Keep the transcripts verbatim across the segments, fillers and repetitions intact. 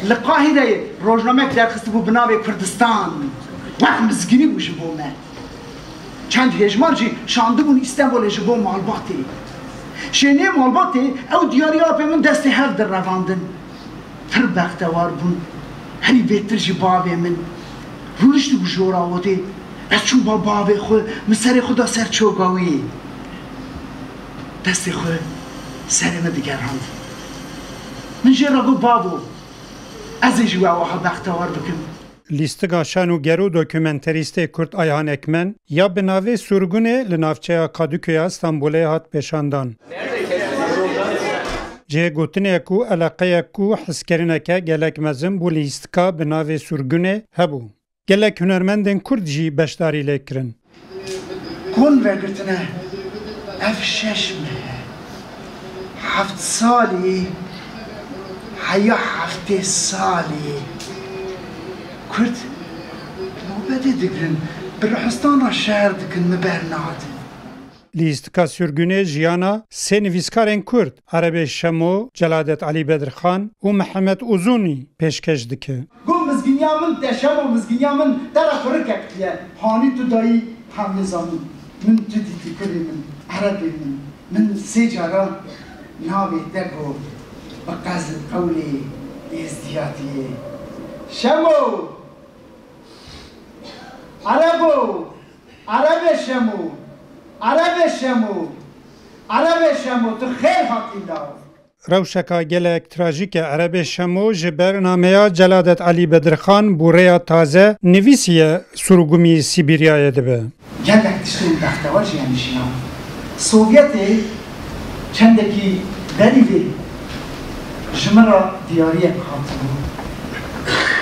Li Qahireyê rojnamek derxistibû bi navê Kurdistan. Wek mizgînî bû ji bo me. Çend hêjmar jî şandibûn Îstenbolê ji bo malbatê. Şênê malbatê ew diyariya apê min destê hev direvandin. Pir bextewar bûn. Herî bêtir jî bavê min. Rûniştibû ji orawotê. Ez çûm ba bavê xwe, min serê xwe da ser çoga wî. Destê xwe serê min digerand. Min jê re got, bavo, ez ê jî we wiha bextewar bikim. Lîstika şan û gero dokumenterîstê Kurd Ayhan Ekmen ya bi navê Surgunê li navçeya Kadıköy'a Stenbolê hat pêşandan. Cihê gotinê ye ku eleqeyek ku hezkirineke gelek mezin bo lîstika bi navê Surgunê hebû. Gelek hunermendên Kurd jî beşdarî lê kirin. Kon vegirtine ev şeş meh e. Heft salî heya heftê salî Kurd nobetê digirin, bi rihistan re şer dikin, min bernatin. Lîstika Surgunê jiyana sê nivîskarên Kurd, Erebê Şemo, Celadet Elî Bedirxan û Mihemed Uzunî pêşkêş dike. Got, mizgîniya min te Şemo, mizgîniya min te re kurikek diye. Hanî tu dayî hemlêza min. Min tu dîtî kurê min, Erebê min. Min sê cara navê te got bi qez qewlê êzdiyatiyê. Şemo! Erebo! Erebê Şemo! Erebê Şemo! Erebê Şemo, tu xêr hatî law! Rewşeka gelek trajîk e. Erebê Şemo ji ber nameya Celadet Elî Bedirxan bo rêya taze nivîsiye Surgumî Sîbîryayê dibe. Gelek tiştên bextewar jî em jiyan. Sovyetê çendekî berî vê ji min re diyariyek hatibû.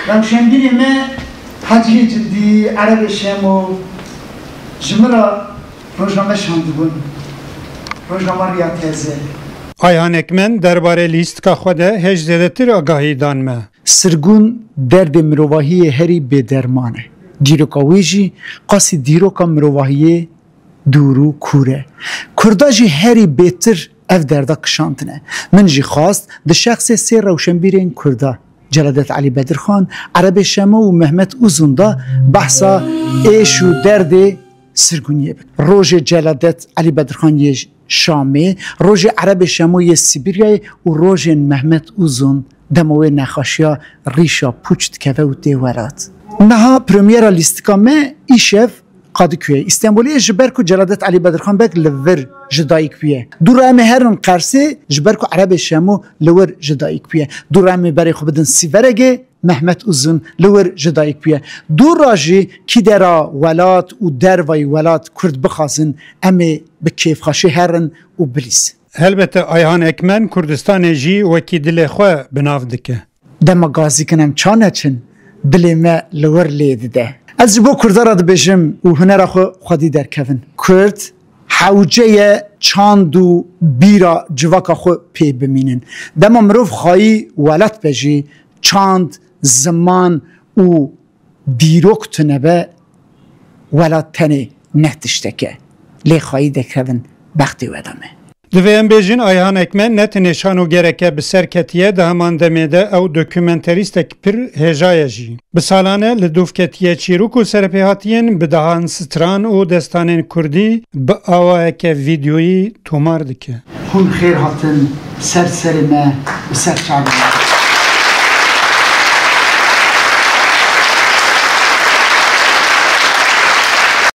Rewşenbîrê me Heciyê Cindî, Erebê Şemo ji min re rojname şandibûn. Rojnama Riya Teze. Ayhan Ekmen derbarê lîstika xwe de hêj zêdetir agahî dan me. Sirgûn derdê mirovahiyê herî bêderman e. Dîroka wê jî qasî dîroka mirovahiyê dûr û kûr e. Kurda jî herî bêtir ev derda kişandine. Min jî xwest di şexsê sê rewşenbîrên Kurda, Celadet Elî Bedirxan, Erebê Şemo û Mehmet Uzun de behsa êş û derdê sirgûniyê bikim. Rojê Celadet Elî Bedirxan yê Şamê, rojê Erebê Şemo yê Sîbiryayê û rojên Mehmet Uzun dema wê nexaşiya rîşa pûç dikeve û tê welat. Niha premyera lîstika me îşev Kadıköy'e, Îstenbolê ye, ji ber ku Celadet Elî Bedirxan Beg li vir ji dayik bûye. Dû re em ê herin Qersê, ji ber ku Erebê Şemo li wir ji dayik bûye. Dû re em ê berê xwe bidin Sîveregê, Mehmet Uzun li wir ji dayik bûye. Dû re jî kîdera welat û dervayî welat Kurd bixwazin, em ê bi kêfxweşî herin û bilîzin. Helbete Ayhan Ekmen Kurdistanê jî wekî dilê xwe bi nav dike. Dema gazî kin em ça neçin, dilê me li wir lê dide. Ez ji bo Kurda re dibêjim û hunera xwe xwedî derkevin. Kurd hewce ye çand û bîra civaka xwe pê bimînin. Dema mirov xwayî welat be jî, çand, ziman û dîrok tune be, welat tenê ne tiştek e. Lê xwayî derkevin bextê we de me. Divê em bêjin, Ayhan Ekmen ne tenê şanogerek e bi ser ketiye, di heman demê de ew dokumenterîstek pir hêja ye jî. Bi salan e li dûv ketiye çîrok û serpêhatiyên bi dehan stran û destanên kurdî bi awayeke vîdyoyî tomar dike. Hûn xêr hatin ser serê me û ser çavê me.